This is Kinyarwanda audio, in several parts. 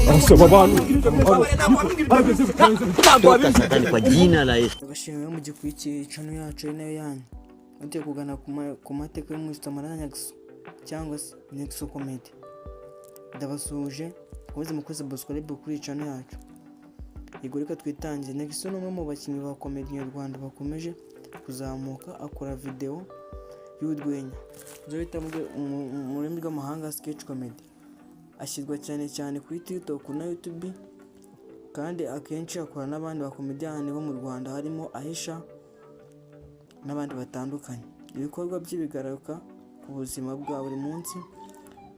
Arasaba abantu. Toka Satani kwa jina la Yesu. Ndabashimiye mugikurikiye channel yacu ari nayo yanyu. Tugiye kugana ku mateka y'umushitamara Nyaxo cyangwa se Nyaxo Comedy. Ndabasuhuje, mukomeze mukore subscribe kuri iyi channel yacu. Yego, reka twitangire. Nyaxo ni umwe mu bakinnyi ba comedy nyarwanda bakomeje kuzamuka, akora video y'urwenya, ibyo bita mu rurimi rw'amahanga sketch comedy. Ashyirwa cyane cyane kuri TikTok na YouTube, kandi akenshi akora n'abandi bakomediyani bo mu Rwanda harimo Ahisha n'abandi batandukanye. Ibikorwa bye bigaruka ku buzima bwa buri munsi,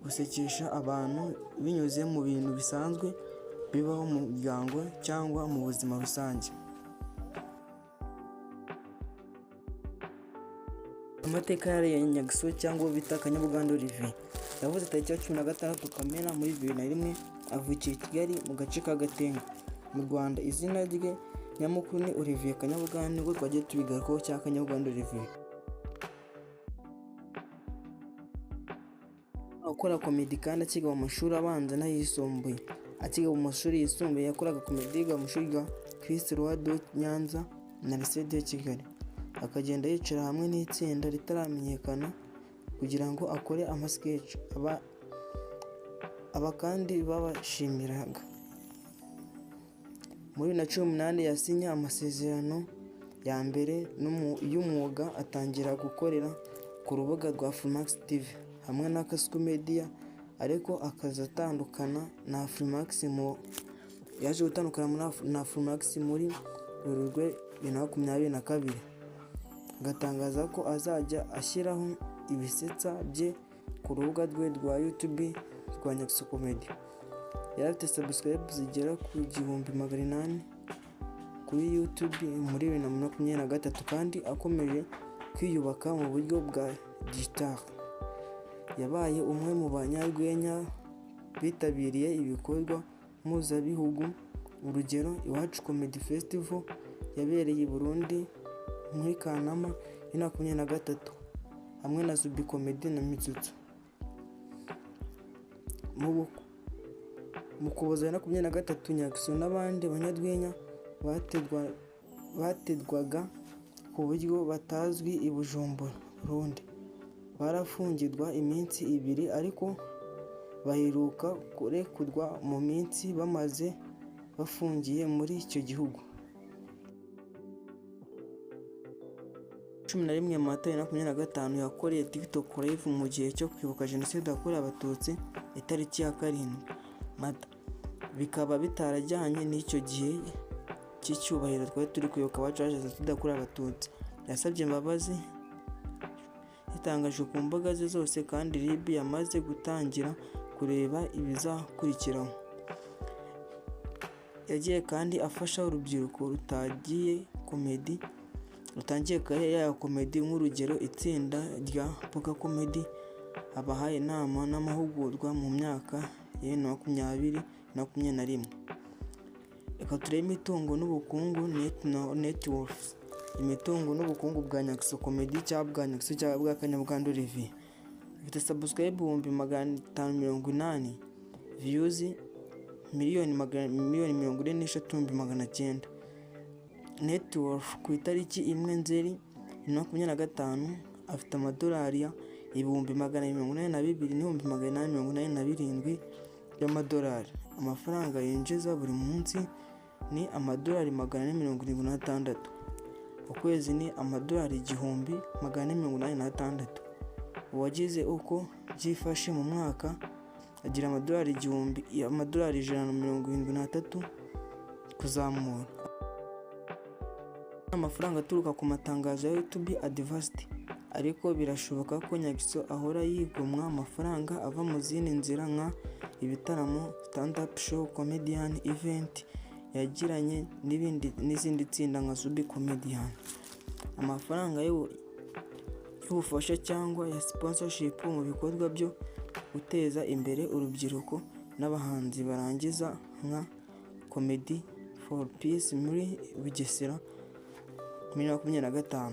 gusekesha abantu binyuze mu bintu bisanzwe bibaho mu muryango cyangwa mu buzima rusange. Amateka yariye Nyaxo cyangwa uwo bita Kanyabuganda Olivier. Yavutse tariki ya 16 Kamena muri 2001, avukira i Kigali mu gace ka Gatenga mu Rwanda. Izina rye nyamukuru ni Olivier Kanyabuganda, nibwo twagiye tubigarukaho, cya Kanyabuganda Olivier. Akora comedy kandi akiga mu mashuri abanza n'ayisumbuye. Akiga mu mashuri yisumbuye yakoraga comedy, yiga mu ishuri rya Christ Roi de Nyanza na Lycée de Kigali. Akagenda yicara hamwe n'itsinda ritaramenyekana kugira ngo akore amasketch. Aba kandi babashimiraga. Muri 2018 yasinye amasezerano ya mbere y'umwuga, atangira gukorera ku rubuga rwa Afrimax TV hamwe na Kasuku Media, ariko akaza atandukana na Afrimax mu yaje gutandukana na Afrimax muri Werurwe 2022, agatangaza ko azajya ashyiraho ibisetsa bye ku rubuga rwe rwa YouTube rwa Nyaxo Comedy. Yari afite subscribe zigera ku 1800 kuri YouTube muri 2023, kandi akomeje kwiyubaka mu buryo bwa digital. Yabaye umwe mu banyarwenya bitabiriye ibikorwa mpuzabihugu, urugero Iwacu Comedy Festival yabereye i Burundi muri Kanama 2023 hamwe na Zuby Comedy na Mitsutsu. Mu Kuboza 2023, Nyaxo n'abandi banyarwenya baterwaga ku buryo batazwi i Bujumbura, Burundi, barafungirwa iminsi 2, ariko baheruka kurekurwa mu minsi bamaze bafungiye muri icyo gihugu. 11 Mata 2025 yakoreye TikTok Live mu gihe cyo kwibuka Jenoside yakorewe Abatutsi itariki ya 7 Mata, bikaba bitarajyanye n'icyo gihe cy'icyubahiro twari turi kwibuka abacu bazize Jenoside yakorewe Abatutsi. Yasabye imbabazi zitangajwe ku mbuga ze zose, kandi RIB yamaze gutangira kureba ibizakurikiraho. Yagiye kandi afasha urubyiruko rutangiye career ya comedy, nk'urugero itsinda rya Mboga Comedy, abaha inama n'amahugurwa mu myaka ya 2020 na 21. Reka turebe imitungo n'ubukungu, net worth. Imitungo n'ubukungu bwa Nyaxo Comedy cyangwa bwa Nyaxo cyangwa bwa Kanyabuganda Olivier. Ifite subscribe 580,000, views 43,900,000. Net worth ku itariki 1 Nzeri 2025 afite amadolari ya 282,887,000 y'amadolari. Amafaranga yinjiza buri munsi ni amadolari 476. Ukwezi ni amadolari 1,486. Uwagize uko byifashe mu mwaka agira amadolari igihumbi, amadolari 173 kuzamura. Amafaranga aturuka ku matangazo ya YouTube Advanced, ariko birashoboka ko Nyaxo ahora yigomwa amafaranga ava mu zindi nzira nka ibitaramo, stand up show, comedian event yagiranye n'ibindi n'izindi tsinda nka Zuby Comedian. Amafaranga y'ubufasha cyangwa ya sponsorship mu bikorwa byo guteza imbere urubyiruko n'abahanzi barangiza nka Comedy for Peace muri Bugesera muri 25.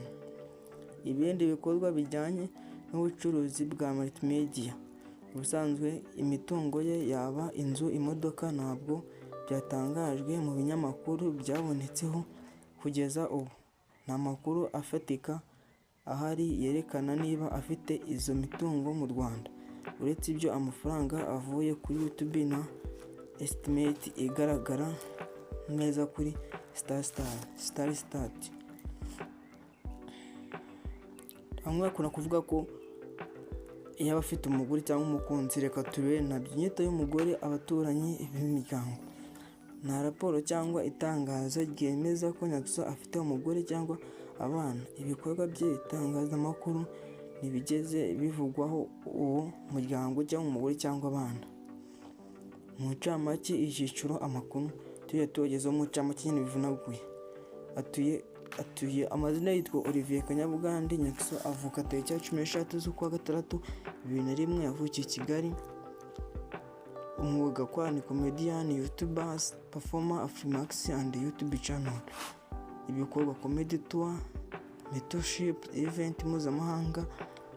Ibindi bikorwa bijyanye n'ubucuruzi bwa multimedia. Ubusanzwe imitungo ye, yaba inzu, imodoka, ntabwo byatangajwe mu binyamakuru byabonetseho kugeza ubu. Nta makuru afatika ahari yerekana niba afite izo mitungo mu Rwanda. Uretse ibyo, amafaranga avuye kuri YouTube nta estimate igaragara neza kuri Star Stat. Bamwe bakunda kuvuga ko yaba afite umugore cyangwa umukunzi. Reka turebe nabyo. Inyito y'umugore, abaturanyi b'imiryango. Nta raporo cyangwa itangazo ryemeza ko Nyaxo afite umugore cyangwa abana. Ibikorwa bye itangazamakuru ntibigeze bivugwaho uwo muryango cyangwa umugore cyangwa abana. Mu ncamake, icyiciro amakuru tujya tubagezaho mu ncamake nyine bivunaguye. Atuye, amazina yitwa Olivier Kanyabugande Nyaxo, avuka tariki ya 13 z'ukwa gatandatu 2001, yavukiye i Kigali. Umwuga akora ni comedian, YouTubers, performer, Afrimax and YouTube channel. Ibikorwa: comedy tour, mentorship, event mpuzamahanga.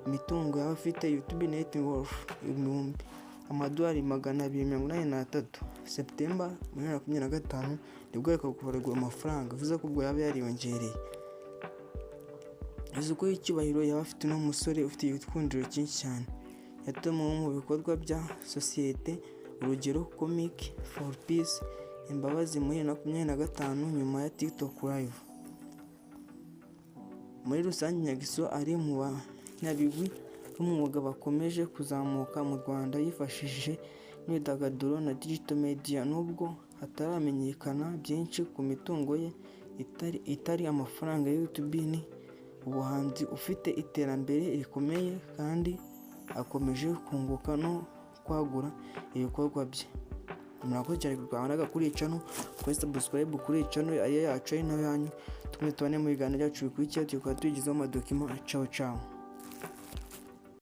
Imitungo yaba afite: YouTube net worth ibihumbi amadolari 283. September 2025 nibwo reka kubarwa amafaranga, bivuze ko ubwo yaba yariyongereye. Isuku y'icyubahiro yaba afite. Uno musore ufite igikundiro cyinshi cyane, yatumiwe mu bikorwa bya sosiyete, urugero Comic for Peace Imbabazi muri 2025 nyuma ya TikTok Live. Muri rusange, Nyaxo ari mu banyabigwi b'umwuga bakomeje kuzamuka mu Rwanda yifashishije imyidagaduro na digital media. Nubwo hataramenyekana byinshi ku mitungo ye itari amafaranga ya YouTube, ni ubuhanzi ufite iterambere rikomeye kandi akomeje kunguka no kwagura ibikorwa bye. Murakoze cyane rwanda kuri iyi channel, kuri subscribe kuri iyi channel ariyo yacu, ari nayo yanyu. Tumwe tubane mu biganiro byacu bikurikira, tukaba tuyigezaho amadokima. Ciao ciao.